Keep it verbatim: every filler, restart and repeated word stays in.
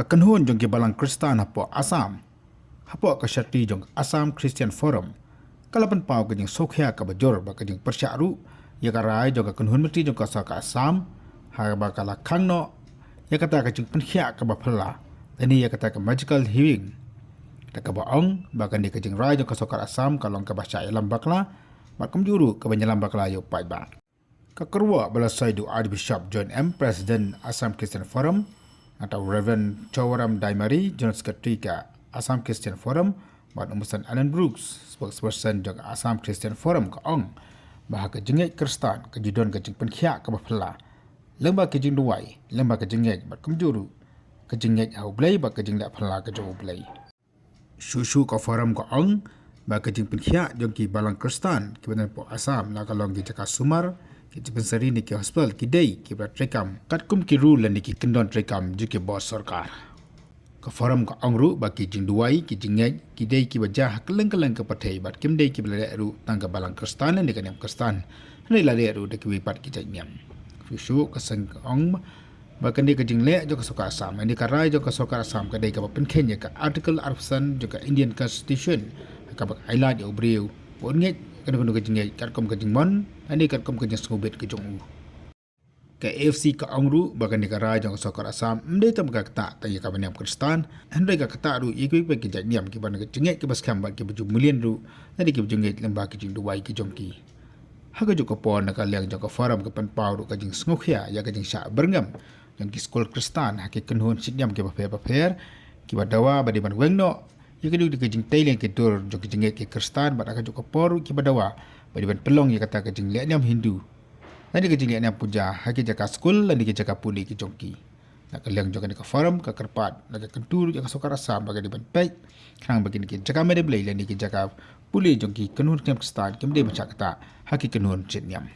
Ka kynhun jong ki balang Khristan hapoh Assam, hapoh ka shatri jong Assam Christian Forum, ka la pynpaw ka jingsngewkhia kaba jur bad ka jingpyrshah ruh ïa ka rai jong ka kynhun myntri jong ka sorkar Assam, ha kaba ka la khang noh ïa kata ka jingpynkhiah kaba phylla lane ïa kata ka magical hearing, da kaba ong ba kane ka jingrai jong ka sorkar Assam ka long kaba shah ïalam bakla bad kumjuh ruh kaba ïalam bakla ïa u paidbah. Ka kyrwoh ba la soi da u Archbishop John M, President Assam Christian Forum, nangta u Reverend Chouram Daimari, General Secretary ka Assam Christian Forum, bad u Mister Alan Brooks, Spokesperson jong ka Assam Christian Forum, ka ong ba ha ka jingngeit Khristan ka ju don ka jingpynkhiah kaba phylla, lyngba ka jingduwai, lyngba ka jingngeit bad kumjuh ruh ka jingngeit ha U Blei bad ka jingleh phylla ka jong U Blei. Shuh shuh ka Forum ka ong ba ka jingpynkhiah jong ki balang Khristan kiba don hapoh Assam, la ka long ki jaka sumar, ki dispensary ne ki hospital, ki dei kiba treikam katkum ki rule lane ki kyndon treikam jong ki bor sorkar. Ka Forum ka ong ruh ba ki jingduwai, ki jingngeit, ki dei kiba jia ha kylleng kylleng ka pyrthei bad kim dei kiba la leh ruh tang ka balang Khristan lane ka niam Khristan, hynrei la leh ruh da kiwei pat ki jait niam. Shuh shuh ka seng ka ong ba kane ka jingleh jong ka sorkar Assam, kane ka rai jong ka sorkar Assam ka dei kaba pynkheiñ ïa ka Article arphew san jong ka Indian Constitution, kaba ai lad ïa u briew ba un ngeit kano kano ka jingngeit katkum ka jingmon lane katkum ka jingsngewbit ka jong u. Ka A F C ka ong ruh ba kane ka rai jong ka sorkar Assam ym dei tang ba ka ktah tang ïa kaba niam Khristan, hynrei ka ktah ruh ïa kiwei pat ki jait niam kiba don ka jingngeit kaba skhem bad kiba ju mlien ruh, lane kiba ju ngeit lyngba ki jingduwai ki jong ki. Ha kajuh ka por, na ka liang jong ka Forum ka pynpaw ruh ka jingsngewkhia ïa ka jingshah byrngem jong ki skul Khristan ha ki kynhun shitñiam kiba pher bapher, kiba dawa ba dei ban weng noh ïa ka jingtei liang ki dur jong ki jingngeit ki Khristan, bad ha kajuh ka por ruh kiba dawa ba dei ban pynlong ïa kata ka jingleh niam Hindu lane ka jingleh niam puja ha ki jaka skul lane ki jaka pule ki jong ki. Na ka liang jong kane ka Forum ka kyrpad, la ka kyntu ruh ïa ka sorkar Assam ba ka dei ban peit khnang ba kine ki jaka mane Blei lane ki jaka pule jong ki kynhun niam Khristan kim dei ban shah ktah ha ki kynhun shitñiam.